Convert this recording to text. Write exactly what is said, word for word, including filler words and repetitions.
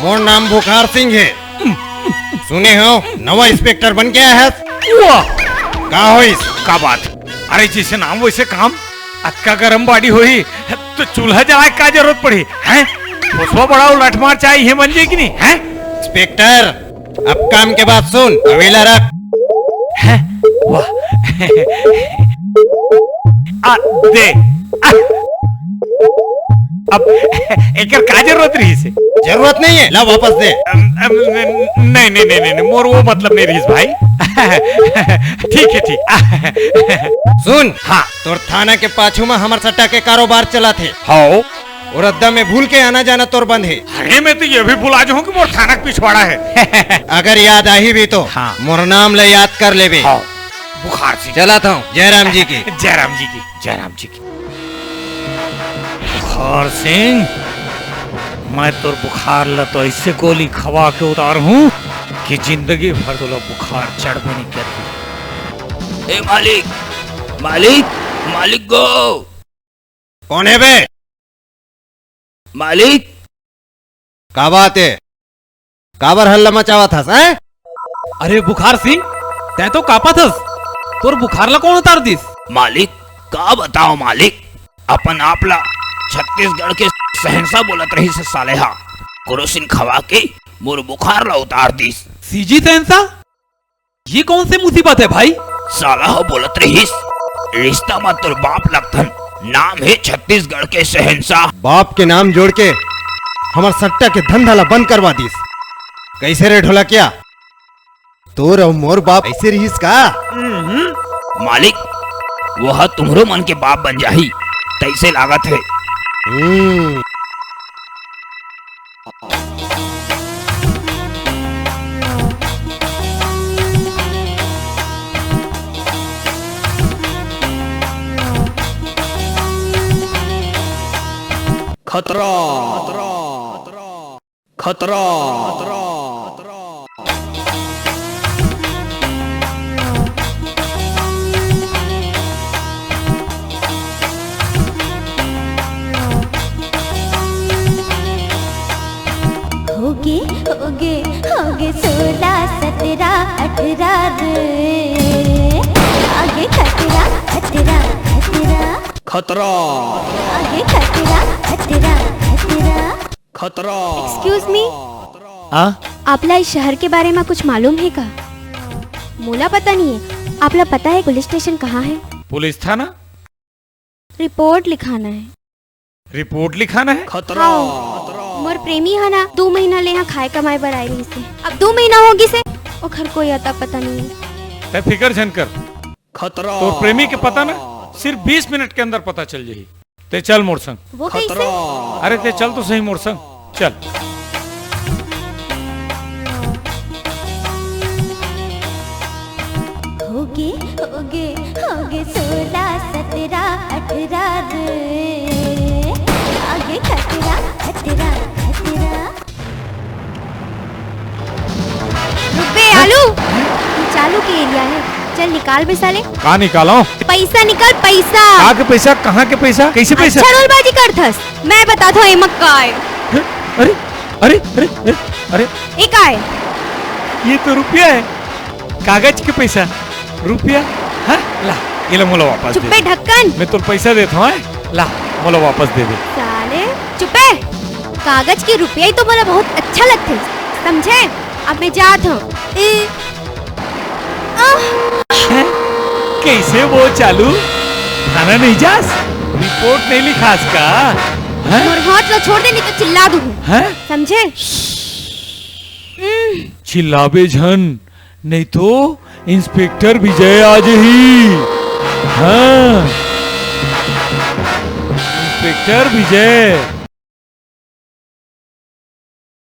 मोर नाम बुखार सिंह हे। सुने हो, नवा इंस्पेक्टर बन के आए हस? वाह! का होइस? का बात? अरे, जैसे नाम वैसे काम। अतका गरम बॉडी होही त चूल्हा जलाय के का जरूरत पड़ही, हैं? पोसवा बड़ा अउ लठमार चाय इहें बन जाही कि नहीं, हैं? इंस्पेक्टर, अब काम के बात सुन, अवेला रख। हैं? वाह। आ, दे। आ। अब एकर का जरूरत रहिस हे? जरूरत नहीं हे, ला वापस दे। अम, अम, नहीं, नहीं, नहीं, नहीं, नहीं, मोर वो मतलब नहीं रहिस भाई। ठीक हे, ठीक। सुन, हाँ। तोर थाना के पाछू म हमर सट्टा के कारोबार चलत हे। हव। अउ रद्दा में भूल के आना जाना तोर बंद हे। अरे, मैं तो ये भी भुला जाहूँ कि मोर थाना के पिछवाड़ा हे। अगर याद आही भी तो हाँ। मोर नाम ले याद कर लेबे। हव। बुखार सिंह। चलत हँव, जयराम जी की। जयराम जी की, जयराम जी की। बुखार सिंह, मैं तोर बुखार ला तो ऐसे गोली खवा के उतारहूँ कि जिंदगी भर तोला बुखार चढ़बे नहीं करही। ए मालिक, मालिक, मालिक गो। कोन हे बे? मालिक। का बात हे? काबर हल्ला मचावत हस, हैं? अरे बुखार सिंह, तैं तो कांपत हस, तोर बुखार ला कोन उतार दिस? मालिक, का बतावँव मालिक, अपन आप ला छत्तीसगढ़ के शहंशाह बोलत रहिस हे साले हा, क्रोसिन खवा के मोर बुखार ला उतार दिस। सीजी शहंशाह? ये कौन सी मुसीबत है भाई? साला हो बोलत रहिस, रिश्ता म तोर बाप लगथन, नाम हे छत्तीसगढ़ के शहंशाह। बाप के नाम जोड़ के हमर सट्टा के धंधा ला बंद करवा दिस। कैसे रे ढोलकिया, तोर अउ मोर बाप ऐसे रहिस का? मालिक, वो ह तुम्हरो मन के बाप बन जाही, तैसे लागत हे। हम्म। खतरा, खतरा। होगे, होगे, होगे सोला, सतरा, अठरा रे। आगे खतरा, खतरा, खतरा। खतरा। आगे खतरा, खतरा, खतरा। खतरा। Excuse me। हाँ? आप ला इस शहर के बारे में कुछ मालूम है का? मोला पता नहीं है। आप ला पता है पुलिस स्टेशन कहाँ है? पुलिस थाना। रिपोर्ट लिखाना है। रिपोर्ट लिखाना है? खतरा। हाँ। मोर प्रेमी है ना, दो महीना ले यहाँ खाए कमाए बर आए रहिस हे। अब दो महीना हो गिस हे, ओखर कोई अता पता नहीं है। तै फिकर झन कर। खतरा। तोर प्रेमी के पता ना, सिर्फ बीस मिनट के अंदर पता चल जाही। तै चल मोर संग। वो कैसे? अरे तै चल तो सही मोर संग, चल। होगे, होगे, होगे सोला, सतरा, अठरा रे। आगे खतरा, खतरा, खतरा। रुक बे, आलू। ये चालू के एरिया है, चल निकाल बे साले। का निकालँव? पैसा निकाल, पैसा। का के पैसा? कहाँ के पैसा? कैसे पैसा? अच्छा रोलबाजी करथस, मैं बताथँव एमा का है। अरे, अरे, अरे, अरे, अरे। ये का है? ये तो रुपया है, कागज के पैसा। रुपया? हाँ? ला, ये ला मोला वापस दे दे। चुप्पे ढक्कन। मैं तोर पैसा देथँव, हैं? ला, मोला वापस दे दे। साले, चुप्पे। कागज के रुपया ही तो मोला बहुत अच्छा लगथे, समझे? अब मैं जात हँव। ए, आह। हैं? कैसे वो चालू? थाना नहीं जास? रिपोर्ट नहीं लिखास का? हैं? मोर हाथ ला छोड़ दे, नहीं तो चिल्ला दूँ। हैं? समझे? उम्म। चिल्लाबे झन, नहीं तो इंस्पेक्टर विजय आ जही। हाँ, इंस्पेक्टर विजय।